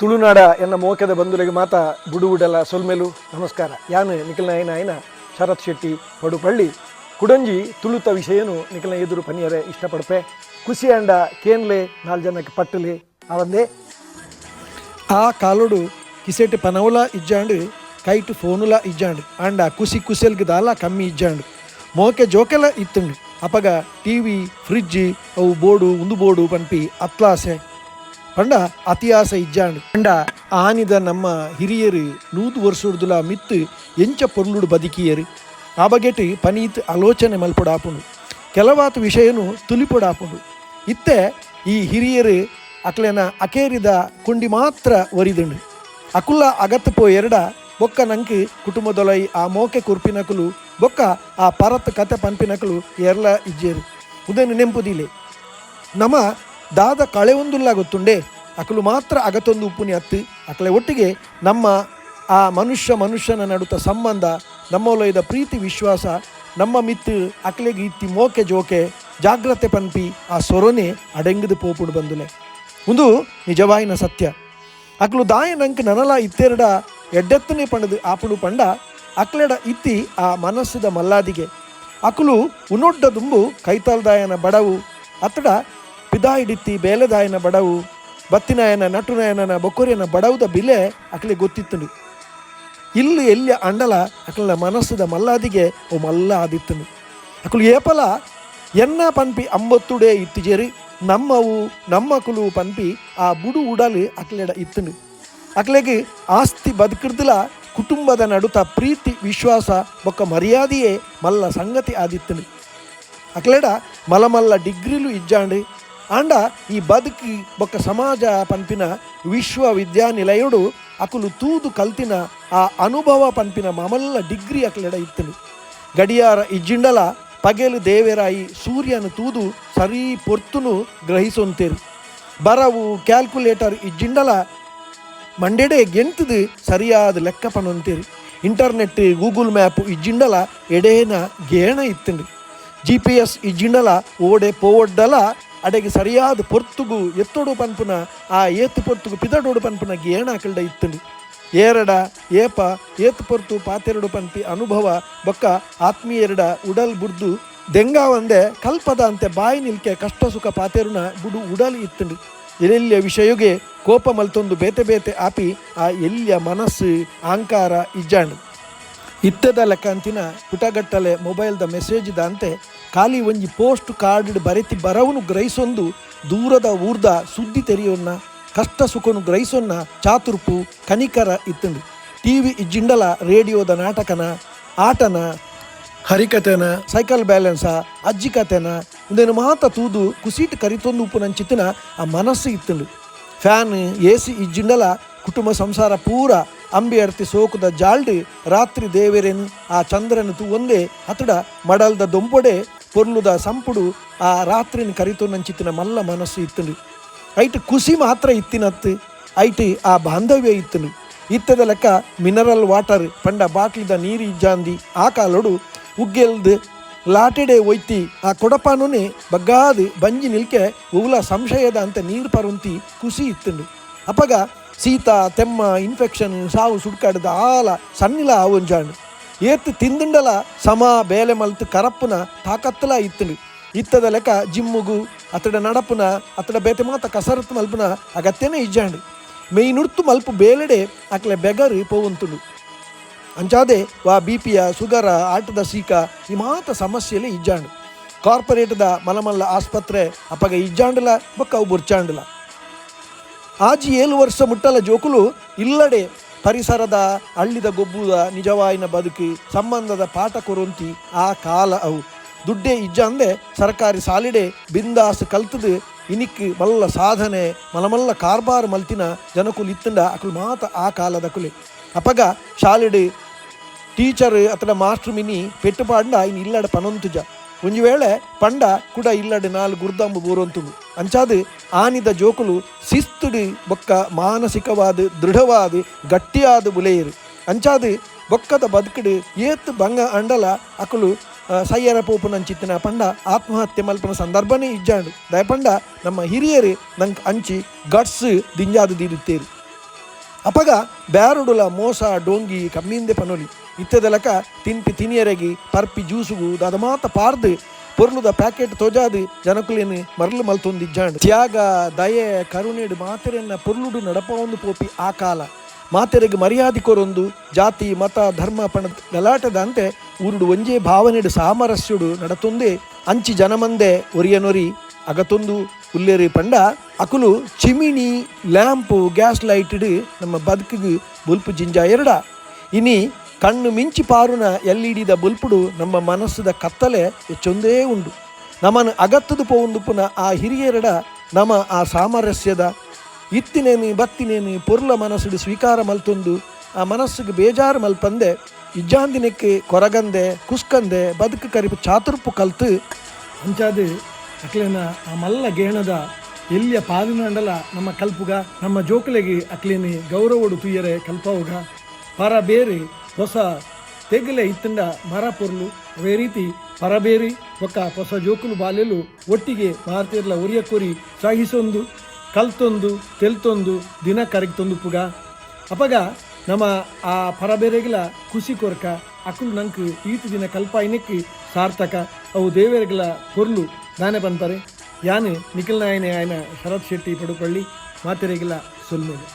ತುಳುನಾಡ ಎನ್ನ ಮೋಕೆದ ಬಂಧುಲೆಗ್ ಮಾತ ಬುಡುವುಡಲ ಸೊಲ್ಮೆಲು ನಮಸ್ಕಾರ. ಯಾನ್ ನಿಕಲ್ನ ಆಯಿನ ಶರತ್ ಶೆಟ್ಟಿ ಪಡುಪಳ್ಳಿ ಕುಡಂಜಿ ತುಳುತ ವಿಷಯನು ನಿಕಲ್ನ ಎದುರು ಪನಿಯರೆ ಇಷ್ಟಪಡ್ಪೆ. ಕುಸಿಯಾಂಡ ಕೇನ್ಲೆ, ನಾಲ್ ಜನಕ್ಕೆ ಪಟ್ಟಲೆ ಅವಂದೇ. ಆ ಕಾಲೋಡು ಕಿಸೆಟ್ ಪನವುಲ ಇಜ್ಜಾಂಡ್, ಕೈಟ್ ಫೋನುಲ ಇಜ್ಜಾಂಡ್. ಆಂಡ ಕುಸಿ ಕುಸೆಲ್ಗ್ ದಾಲ ಕಮ್ಮಿ ಇಜ್ಜಾಂಡ್, ಮೋಕೆ ಜೋಕೆಲ ಇತ್ತುಂಡು. ಅಪಗ ಟಿವಿ, ಫ್ರಿಡ್ಜ್ ಅವು ಬೋಡು ಉಂದು ಬೋಡು ಪನ್ಪಿ ಅತ್ಲಾಸೆ ಪಂಡ ಅತಿ ಆಸೆ ಇಜ್ಜಾಂಡ್. ಪಂಡ ಆನಿದ ನಮ್ಮ ಹಿರಿಯರು 100 ವರ್ಷಡ್ದುಲ ಮಿತ್ತು ಎಂಚ ಪೊರ್ಲುಡು ಬದುಕಿಯರು, ಆ ಬಗೆಟ್ ಪನೀತ್ ಆಲೋಚನೆ ಮಲ್ಪೊಡಾಪುಂಡು, ಕೆಲವಾತ್ ವಿಷಯನು ತುಲಿಪೊಡಾಪುಂಡು. ಇತ್ತೆ ಈ ಹಿರಿಯರು ಅಕ್ಲೆನ ಅಕೇರಿದ ಕೊಂಡಿ ಮಾತ್ರ ಒರಿದುಂಡು. ಅಕುಲ್ಲ ಅಗತ್ ಪೋಯೆರಡ ಬೊಕ್ಕ ನಂಕ್ ಕುಟುಂಬದೊಲೈ ಆ ಮೋಕೆ ಕುರ್ಪಿನಕುಲು ಬೊಕ್ಕ ಆ ಪರತ್ ಕತೆ ಪನ್ಪಿನಕುಲು ಎರ್ಲ ಇಜ್ಜೇರು. ಉದೆನ್ ನೆಂಪುದಿಲೆ. ನಮ ದಾದ ಕಳೆ ಒಂದುಲ್ಲ ಗೊತ್ತುಂಡೆ? ಅಕಲು ಮಾತ್ರ ಅಗತೊಂದು ಉಪ್ಪುನಿ ಅತ್ತು, ಅಕಲೆ ಒಟ್ಟಿಗೆ ನಮ್ಮ ಆ ಮನುಷ್ಯ ಮನುಷ್ಯನ ನಡುತ್ತ ಸಂಬಂಧ, ನಮ್ಮೊಲೈದ ಪ್ರೀತಿ ವಿಶ್ವಾಸ, ನಮ್ಮ ಮಿತ್ತು ಅಕ್ಲೆಗ್ ಇತ್ತಿ ಮೋಕೆ ಜೋಕೆ ಜಾಗ್ರತೆ ಪನ್ಪಿ ಆ ಸೊರೊನೆ ಅಡೆಂಗದು ಪೋಪುಡು ಬಂದುಲೆ. ಉಂದು ನಿಜವಾಯಿನ ಸತ್ಯ. ಅಕ್ಲು ದಾಯ ನಂಕ್ ನನಲ ಇತ್ತೆರಡ ಎಡ್ಡೆತ್ತನೆ ಪಂಡದು ಆಪುಡು ಪಂಡ ಅಕ್ಲೆಡ ಇತ್ತಿ ಆ ಮನಸ್ಸುದ ಮಲ್ಲಾದಿಗೆ. ಅಕುಲು ಉನೊಡ್ಡ ದುಂಬು ಕೈತಾಲ್ದಾಯನ ಬಡವು, ಅತ್ತಡ ಪಿದಾಯಿಡಿತ್ತಿ ಬೇಲೆದಾಯನ ಬಡವು, ಬತ್ತಿನಾಯನ ನಟುನಾಯನ ಬೊಕ್ಕೊರಿಯನ ಬಡವುದ ಬಿಲೆ ಅಕ್ಲೆ ಗೊತ್ತಿತ್ತುಂಡು. ಇಲ್ಲಿ ಎಲ್ಲಿ ಅಂಡಲ ಅಕ್ಲೆನ ಮನಸ್ಸುದ ಮಲ್ಲಾದಿಗೆ ಓ ಮಲ್ಲ ಆದಿತ್ತುಂಡು. ಅಕುಲು ಏಪಲ ಎನ್ನ ಪನ್ಪಿ ಅಂಬತ್ತುಡೆ ಇತ್ತಿಜೇರಿ, ನಮ್ಮವು ನಮ್ಮಕುಲು ಪನ್ಪಿ ಆ ಬುಡು ಉಡಲು ಅಕ್ಲೆಡ ಇತ್ತುಂಡು. ಅಕ್ಲೆಗ್ ಆಸ್ತಿ ಬದುಕಿರ್ದಲ ಕುಟುಂಬದ ನಡುತ ಪ್ರೀತಿ ವಿಶ್ವಾಸ ಬೊಕ್ಕ ಮರ್ಯಾದೆಯೇ ಮಲ್ಲ ಸಂಗತಿ ಆದಿತ್ತುಂಡು. ಅಕ್ಲೆಡ ಮಲಮಲ್ಲ ಡಿಗ್ರಿಲು ಇಜ್ಜಾಂಡು. ಆಂಡ ಈ ಬದುಕಿ ಬೊಕ್ಕ ಸಮಾಜ ಪನ್ಪಿನ ವಿಶ್ವವಿದ್ಯಾನಿಲಯಡು ಅಕುಲು ತೂದು ಕಲ್ತಿನ ಆ ಅನುಭವ ಪನ್ಪಿನ ಮಮಲ್ಲ ಡಿಗ್ರಿ ಅಕ್ಲೆಡ ಇತ್ತುಂಡು. ಗಡಿಯಾರ ಇಜ್ಜಿಂಡಲ ಪಗೆಲು ದೇವೆರಾಯಿ ಸೂರ್ಯನ ತೂದು ಸರಿ ಪೊರ್ತುನು ಗ್ರಹಿಸೊಂತೇರು. ಬರವು ಕ್ಯಾಲ್ಕುಲೇಟರ್ ಇಜ್ಜಿಂಡಲ ಮಂಡೆಡೆ ಗೆಂತದು ಸರಿಯಾದ ಲೆಕ್ಕ ಪನೊಂತೇರು. Internet, Google map ಇಜ್ಜಿಂಡಲ ಎಡೇನ ಗೇಣ ಇತ್ತುಂಡು. ಜಿಪಿಎಸ್ ಇಜ್ಜಿಂಡಲ ಓಡೆ ಪೋವಡ್ಡಲ ಅಡೆಗೆ ಸರಿಯಾದ ಪೊರ್ತುಗು ಎತ್ತೊಡು ಪನ್ಪುನ, ಆ ಏತು ಪೊರ್ತುಗು ಪಿದಡೋಡು ಪನ್ಪುನ ಗೇಣ ಅಕಲ್ಡ ಇತ್ತುಂಡು. ಏರಡ ಏಪ ಏತು ಪೊರ್ತು ಪಾತೆರಡು ಪನ್ಪಿ ಅನುಭವ ಬೊಕ್ಕ ಆತ್ಮೀಯರಡ ಉಡಲ್ ಬುಡ್ದು ದೆಂಗಾವಂದೆ ಕಲ್ಪದ ಅಂತೆ ಬಾಯಿ ನಿಲ್ಕೆ ಕಷ್ಟ ಸುಖ ಪಾತೆರುನ ಬುಡು ಉಡಲ್ ಇತ್ತುಂಡು. ಎಲ್ಲೆಲ್ಲಿಯ ವಿಷಯಗೆ ಕೋಪ ಮಲ್ತೊಂದು ಬೇತೆ ಬೇತೆ ಆಪಿ ಆ ಎಲ್ಲಿಯ ಮನಸ್ಸು ಅಹಂಕಾರ ಇಜ್ಜಾಂಡು. ಇತ್ತದ ಲೆಕ್ಕಂತಿನ ಪುಟಗಟ್ಟಲೆ ಮೊಬೈಲ್ದ ಮೆಸೇಜ್ ದಾಂತೆ ಖಾಲಿ ಒಂಜಿ ಪೋಸ್ಟ್ ಕಾರ್ಡ್ ಬರೆತಿ ಬರವನು ಗ್ರಹಿಸೊಂದು ದೂರದ ಊರ್ದ ಸುದ್ದಿ ತೆರೆಯೊನ್ನ, ಕಷ್ಟ ಸುಖನು ಗ್ರಹಿಸೊನ್ನ ಚಾತುರ್ಪು ಕನಿಕರ ಇತ್ತುಂಡು. ಟಿವಿ ಇಜ್ಜಿಂಡಲ ರೇಡಿಯೋದ ನಾಟಕನ, ಆಟನ, ಹರಿಕತೆನ, ಸೈಕಲ್ ಬ್ಯಾಲೆನ್ಸ, ಅಜ್ಜಿ ಕತೆನ ಉಂದೇನು ಮಾತ ತೂದು ಕುಸೀಟ್ ಕರಿತೊಂದು ಉಪ್ಪು ನಂಚಿತ್ತಿನ ಆ ಮನಸ್ಸು ಇತ್ತುಂಡು. ಫ್ಯಾನ್, ಎಸಿ ಇಜ್ಜಿಂಡಲ ಕುಟುಂಬ ಸಂಸಾರ ಪೂರ ಅಂಬಿ ಅರ್ತಿ ಸೋಕುದ ಜಾಲ್ಡ್ ರಾತ್ರಿ ದೇವೆರೆನ್ ಆ ಚಂದ್ರನ ತೂವೊಂದೇ ಅತಡ ಮಡಲ್ದ ದೊಂಪೊಡೆ ಪೊರ್ಲುದ ಸಂಪುಡು ಆ ರಾತ್ರಿನ ಕರಿತೊಂದಂಚಿತ್ತಿನ ಮಲ್ಲ ಮನಸ್ಸು ಇತ್ತುಂಡು. ಐಟ್ ಕುಸಿ ಮಾತ್ರ ಇತ್ತಿನತ್ತು, ಐಟ್ ಆ ಬಾಂಧವ್ಯ ಇತ್ತುಂಡು. ಇತ್ತದ ಲೆಕ್ಕ ಮಿನರಲ್ ವಾಟರ್ ಪಂಡ ಬಾಟ್ಲಿದ ನೀರು ಇಜ್ಜಾಂದಿ ಆ ಕಾಲೋಡು ಉಗ್ಗೆಲ್ದು ಲಾಟೆಡೆ ಒಯ್ತಿ ಆ ಕೊಡಪಾನುನೆ ಬಗ್ಗಾದು ಬಂಜಿ ನಿಲ್ಕೆ ಉವುಲ ಸಂಶಯದ ಅಂತ ನೀರು ಪರುಂತಿ ಕುಸಿ ಇತ್ತುಂಡು. ಅಪಗ ಶೀತ, ತೆಮ್ಮ, ಇನ್ಫೆಕ್ಷನ್, ಸಾವು ಸುಡ್ಕಾಡ್ದ ಆಲ ಸನ್ನಿಲ ಆವೊಂಜಾಂಡು. ಏತ್ ತಿಂದುಂಡಲ ಸಮ ಬೇಲೆ ಮಲ್ತು ಕರಪ್ಪುನ ತಾಕತ್ತಲ ಇತ್ತುಂಡು. ಇತ್ತದ ಲೆಕ್ಕ ಜಿಮ್ಮುಗು ಅತಡ ನಡಪುನ ಅತಡ ಬೇತೆ ಮಾತ ಕಸರತ್ತು ಮಲ್ಪುನ ಅಗತ್ಯನೇ ಇಜ್ಜಾಂಡು. ಮೆಯ್ನುರ್ತು ಮಲ್ಪು ಬೇಲೆಡೆ ಅಕ್ಲೆ ಬೆಗರು ಪೋವಂತುಂಡು. ಅಂಚಾದೆ ವಾ ಬಿಪಿಯ, ಸುಗರ, ಆಟದ ಸೀಕ ಈ ಮಾತ ಸಮಸ್ಯೆಲೆ ಇಜ್ಜಾಂಡು. ಕಾರ್ಪೊರೇಟ್ದ ಮಲಮಲ್ಲ ಆಸ್ಪತ್ರೆ ಅಪಗ ಇಜ್ಜಾಂಡಲ ಬೊಕ್ಕ ಅವು ಬುರ್ಚಾಂಡಲ. ಆಜಿ 7 ವರ್ಷ ಮುಟ್ಟಲ ಜೋಕುಲು ಇಲ್ಲಡೆ ಪರಿಸರದ ಅಳ್ಳಿದ ಗೊಬ್ಬುದ ನಿಜವಾಯಿನ ಬದುಕು ಸಂಬಂಧದ ಪಾಠ ಕೊರೊಂತಿ ಆ ಕಾಲ ಅವು. ದುಡ್ಡೇ ಇಜ್ಜಾಂದೆ ಸರ್ಕಾರಿ ಸಾಲಿಡೆ ಬಿಂದಾಸ್ ಕಲ್ತದು ಇನಿಕ್ ಮಲ್ಲ ಸಾಧನೆ ಮಲಮಲ್ಲ ಕಾರ್ಬಾರ್ ಮಲ್ತಿನ ಜನಕುಲು ಇತ್ತಂಡ ಅಕುಲು ಮಾತ ಆ ಕಾಲದ ಕುಲೆ. ಅಪಗ ಶಾಲೆಡ್ ಟೀಚರ್ ಅಥವಾ ಮಾಸ್ಟರ್ ಮಿನಿ ಪೆಟ್ಟು ಪಾಂಡ ಇನ್ ಇಲ್ಲಡ ಪನೊಂತುಜ. ಒಂಜಿ ವೇಳೆ ಪಂಡ ಕುಡ ಇಲ್ಲಡೆ ನಾಲ್ ಗುರ್ದಂಬು ಬೂರೊಂತುಂಡು. ಅಂಚಾದು ಆನಿದ ಜೋಕುಲು ಶಿಸ್ತುಡು ಬೊಕ್ಕ ಮಾನಸಿಕವಾದ ದೃಢವಾದ ಗಟ್ಟಿಯಾದ ಬುಲೆಯರು. ಅಂಚಾದು ಬೊಕ್ಕದ ಬದುಕುಡು ಏತ್ ಬಂಗ ಅಂಡಲ ಅಕುಲು ಸಯ್ಯರ ಪೋಪುನಂಚಿತ್ತಿನ ಪಂಡ ಆತ್ಮಹತ್ಯೆ ಮಲ್ಪನ ಸಂದರ್ಭನೇ ಇಜ್ಜಾಂಡು. ದಯಪಂಡ ನಮ್ಮ ಹಿರಿಯರು ನಂಗೆ ಅಂಚಿ ಗಟ್ಸ್ ದಿಂಜಾದು ದೀಡುತ್ತೇರು. ಅಪಗ ಬ್ಯಾರುಡುಲ ಮೋಸ ಡೋಂಗಿ ಕಮ್ಮಿಂದೆ ಪನೊಲಿ. ಇತ್ತೆದಲಕ ತಿನ್ಪಿ ತಿನಿಯರೆಗಿ ಪರ್ಪಿ ಜ್ಯೂಸುಗು ದಾದ ಮಾತ ಪಾರ್ದ್ ಪೊರ್ಲುದ ಪ್ಯಾಕೆಟ್ ತೋಜಾದ್ ಜನಕುಲೆನ್ ಮರ್ಲ್ ಮಲ್ತೊಂದಿಜ್ಜಾಂಡ್. ತ್ಯಾಗ, ದಯೆ, ಕರುಣೆಡ್ ಮಾತೆರೆನ್ನ ಪೊರ್ಲುಡು ನಡಪಾವೊಂದು ಪೋಪಿ ಆ ಕಾಲ. ಮಾತೆರೆಗ್ ಮರ್ಯಾದಿ ಕೊರೊಂದು ಜಾತಿ, ಮತ, ಧರ್ಮ ಪಂಡ್ ಗಲಾಟೆ ದಾಂತೆ ಊರುಡು ಒಂಜೇ ಭಾವನೆಡ್ ಸಾಮರಸ್ಯೊಡು ನಡತೊಂದೇ ಅಂಚಿ ಜನಮಂದೆ ಒರಿಯನೊರಿ ಅಗತೊಂದು ಉಲ್ಲೆರ್ ಪಂಡ ಅಕುಲು ಚಿಮಿಣಿ, ಲ್ಯಾಂಪ್, ಗ್ಯಾಸ್ ಲೈಟ್ ಡ್ ನಮ್ಮ ಬದ್ಕ್ ಗ್ ಬೊಲ್ಪು ಜಿಂಜಾಯೆರ್ಡ ಇನಿ ಕಣ್ಣ್ ಮಿಂಚಿ ಪಾರುನ ಎಲ್.ಇ.ಡಿ ದ ಬೊಲ್ಪುಡು ನಮ್ಮ ಮನಸ್ಸ್ ದ ಕತ್ತಲೆ ಎಚ್ಚೊಂದೇ ಉಂಡು. ನಮನ್ ಅಗತ್ ದ್ ಪೋವೊಂದುಪ್ಪುನ ಆ ಹಿರಿಯೆರೆಡ ನಮ ಆ ಸಾಮರಸ್ಯದ ಇತ್ತಿನೆನ್ ಬತ್ತಿನೆನ್ ಪೊರ್ಲ ಮನಸ್ಸ್ ಡ್ ಸ್ವೀಕಾರ ಮಲ್ತೊಂದು ಆ ಮನಸ್ಸ್ ಗ್ ಬೇಜಾರ್ ಮಲ್ಪಂದೆ ಇಜ್ಜಾಂದಿನೆಕ್ ಕೊರಗಂದೆ ಕುಸ್ಕಂದೆ ಬದ್ಕ್ ಕರಿಪು ಚಾತುರ್ಪು ಕಲ್ತ್ ಅಂಚಾದ್ ಅಕ್ಲೆನ ಆ ಮಲ್ಲ ಗೇಣದ ಎಲ್ಯ ಪಾಲಿನಾಂಡಲ ನಮ ಕಲ್ಪುಗ, ನಮ್ಮ ಜೋಕುಲೆಗ್ ಅಕ್ಲೆನ್ ಗೌರವೊಡು ತೂಯರೆ ಕಲ್ಪಾವುಗ. ಪರ ಬೇರ್ ಪೊಸ ತೆಗ್ಲೆ ಇತ್ತ್ಂಡ ಮರ ಪೊರ್ಲು. ಅವೇ ರೀತಿ ಪರ ಬೇರ್ ಬೊಕ್ಕ ಪೊಸ ಜೋಕುಲು ಬಾಲೆಲು ಒಟ್ಟಿಗೆ ಮಾತೆರ್ಲ ಒರಿಯಕ್ಕೊರಿ ಸಹಿಸೊಂದು, ಕಲ್ತೊಂದು, ತೆಲ್ತೊಂದು ದಿನ ಕರಿಗ್ತೊಂದುಪ್ಪುಗ. ಅಪಗ ನಮ ಆ ಪರಬೇರೆಗ್ಲ ಕುಸಿ ಕೊರ್ಕ, ಅಕುಲು ನಂಕ್ ಈತ್ ದಿನ ಕಲ್ಪಾಯಿನೆಕ್ ಸಾರ್ಥಕ, ಅವು ದೇವೆರೆಗ್ಲ ಪೊರ್ಲು ದಾನೆ ಪನ್ಪರ್. ಯಾನ್ ನಿಕಲ್ನಾಯನೆ ಆಯಿನ ಶರತ್ ಶೆಟ್ಟಿ ಪಡುಪಳ್ಳಿ ಮಾತೆರೆಗ್ಲ ಸೊಲ್ಮೆಲು.